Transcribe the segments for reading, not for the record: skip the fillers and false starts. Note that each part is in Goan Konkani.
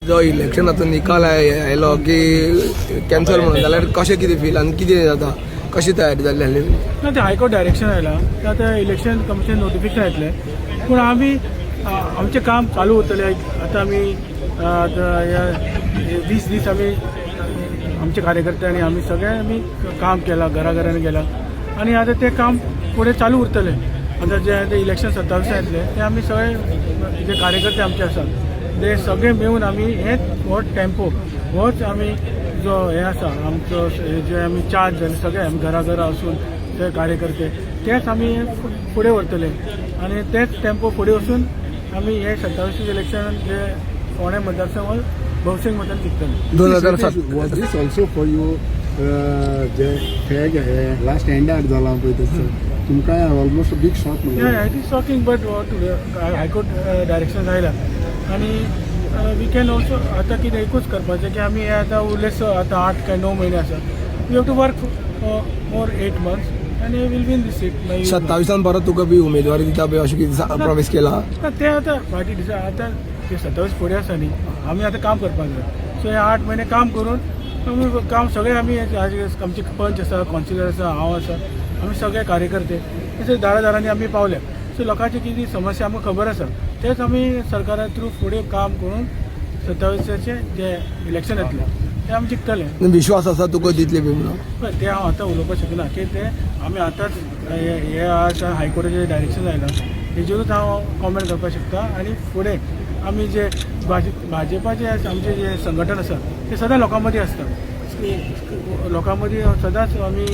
जो इलेक्शनाचो निकाल आयलो की कॅन्सल म्हणून, जाल्यार कशें कितें फील आनी कितें जाता, कशी तयारी जाल्ली आसली? ना, ते हायकोर्ट डायरेक्शन आयलां ते आतां इलेक्शन कमिशन नोटिफिकेशन येतलें, पूण आमी आमचें काम चालू उरतलें. आतां आमी आतां ह्या 20 दीस आमी आमचे कार्यकर्ते आनी आमी सगळे आमी काम केलां, घराघरांनी गेला आनी आतां तें काम फुडें चालू उरतलें. आतां जें आतां इलेक्शन 27 येतलें, ते आमी सगळे जे कार्यकर्ते आमचे आसात ते सगळे मेळून आमी हेच हो टेम्पो होच आमी जो हे आसा आमचो, जे आमी चार्ज जाले सगळे आमी घरा घरा वचून ते कार्यकर्ते तेच आमी फुडें व्हरतले आनी तेच टेम्पो फुडें वचून आमी हे 27 इलेक्शन जे फोंडें मतदारसंघ भौशीक मतान जिखतले. 2007 Was this also for you जे फॅग हे लास्ट एंडार जाला पळय तसो तुमकां ऑलमोस्ट बीग शॉक म्हणटा? It is shocking, but High Court direction आयला आनी we can also आतां कितें एकूच करपाचें की आमी हे आतां उरले स आतां 8 काय 9 म्हयने आसा. We have to work more 8 months आनी we'll win this seat. 27 परत तुका बी उमेदवारी दिता पळय, अशें कितें प्रॉमिस केला? ना, ते आतां पार्टी डिसायड. आतां ते 27 फुडें आसा न्ही, आमी आतां काम करपाक जाय. सो हे 8 म्हयने काम करून आमी काम सगळे आमी आमचे पंच आसा, कावन्सिलर आसा, हांव आसा, आमी सगळे कार्यकर्ते तशें दारा दारांनी आमी पावल्या. सो लोकांची कितें समस्या आमकां खबर आसा, तेच आमी सरकारा थ्रू फुडें काम करून 27चें जे इलेक्शन येतलें तें आमी जिखतले. विश्वास आसा तुका दितले बी म्हणून? पळय, तें हांव आतां उलोवपाक शकना की तें आमी आतांच हे हे आतां हायकोर्टाचें डायरेक्शन आयलां हेजेरूच हांव कॉमेंट करपाक शकता. आनी फुडें आमी जे भाजपाचे आमचे जे संघटन आसा ते सदां लोकां मदीं आसता. लोकां मदीं सदांच आमी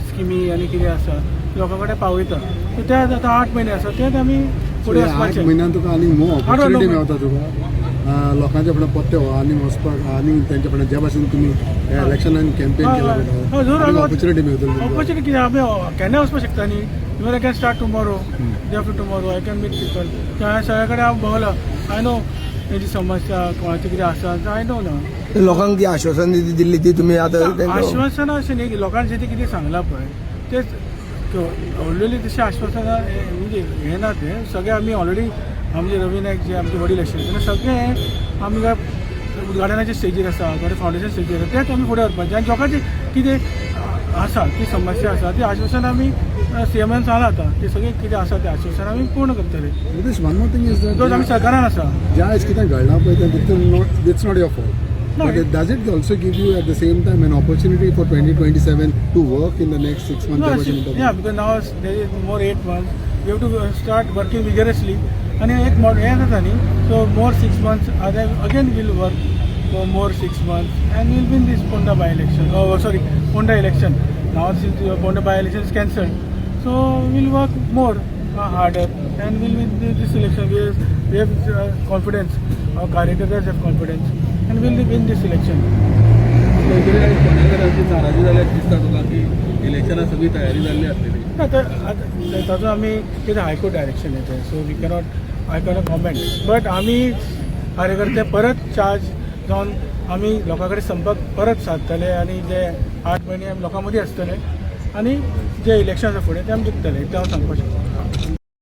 स्किमी आनी कितें आसा लोकां कडेन पावयता. सो ते आतां 8 म्हयने आसा, तेच आमी फुडें 8 वचपाचें. म्हयन्यान तुका आनीक मोर ऑपॉर्च्युनिटी 8 9 मेवता तुका लोकांच्या फुडें पत्ते हो आनीक वचपाक आनीक तेंच्या फुडें ज्या भाशेन तुमी ह्या इलेक्शनान कॅम्पेन केला हय, जरूर. पळय, ऑपॉर्च्युनिटी मेवतली तुमकां. ऑपॉर्च्युनिटी कितें, आमी केन्नाय वचपाक शकता न्ही. Even I can start tomorrow, day after tomorrow, I can meet people. हांवें सगळे कडेन हांव भोंवला. I know तेंची समस्या कोणाची कितें आसा, I know ना. लोकांक ती आश्वासन दिल्ली ती तुमी आतां आश्वासनां अशें न्ही की लोकांनी जें कितें सांगलां पळय तेच ऑलरेडी तशें आश्वासनां म्हणजे हें ना, तें सगळें आमी ऑलरेडी आमचे रवी नायक जे आमचे वडील आशिल्ले तेन्ना सगळें आमी उद्घाटनाचे स्टेजीर आसा, थोडे फावंडेशन स्टेजीर आसा, तेच आमी फुडें व्हरपाचें. आनी लोकांची कितें आसा ती समस्या आसा ती आश्वासन आमी सीएमान सांगलां, आतां ते सगळें कितें आसा तें आश्वासन आमी पूर्ण करतले. This one more thing is because आमी सरकारान आसा. ज्या आयज कितें घडलां पळय तें not it's not your fault. No, But does it also give you at the same time an opportunity for 2027 to work in the next 6 months? No, ज्या भाशेन म्हणटा? Yeah, because now there is more 8 months. We have to start working vigorously. आणि एक हें जाता न्ही, so more 6 months again we'll work for more 6 months and we'll win this Ponda by election, sorry, Ponda election. Now since Ponda by election is cancelled, so we'll work more harder and we'll win this election. We have confidence, our कार्यकर्ते have confidence and we'll win this election. फोंडेकारांची नाराजी जाल्यार दिसता तुका की इलेक्शना सगळी तयारी जाल्ली आसलेली? ना, तर आतां ताजो आमी कितें हायकोर्ट डायरेक्शन येता, so we cannot I cannot comment, but आमी कार्यकर्ते परत चार्ज जावन आमी लोकां कडेन संपर्क परत सादतले आनी जे 8 म्हयने आमी लोकां मदीं आसतले आनी जे इलेक्शन आसा फुडें ते आमी जिखतले, तें हांव सांगपाक शकता.